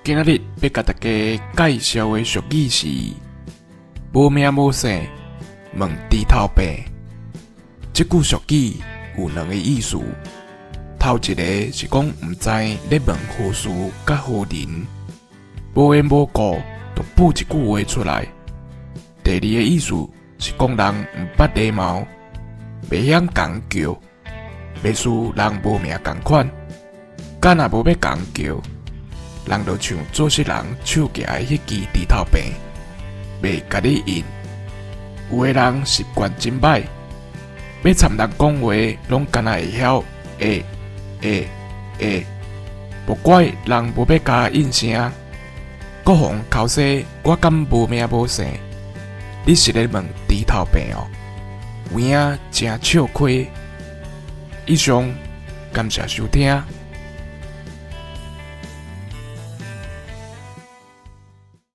今仔日欲共大家介紹的俗語是：無名無姓，問豬頭伯。這句俗語有兩个意思，頭一个是講毋知咧問何事佮何人，無緣無故就補一句話出來。第二个意思是講人毋捌禮貌，袂曉共人叫，袂輸人無名仝款。敢若無欲共人叫，人就像做穡人手舉的彼支豬頭柄，袂共你應。有的人習慣真䆀，欲參人講話，攏敢若會曉欸欸欸，無怪人無欲共應聲。國防剾洗，我敢無名無姓？你是咧問豬頭伯喔？有影誠笑虧。以上，感謝收聽。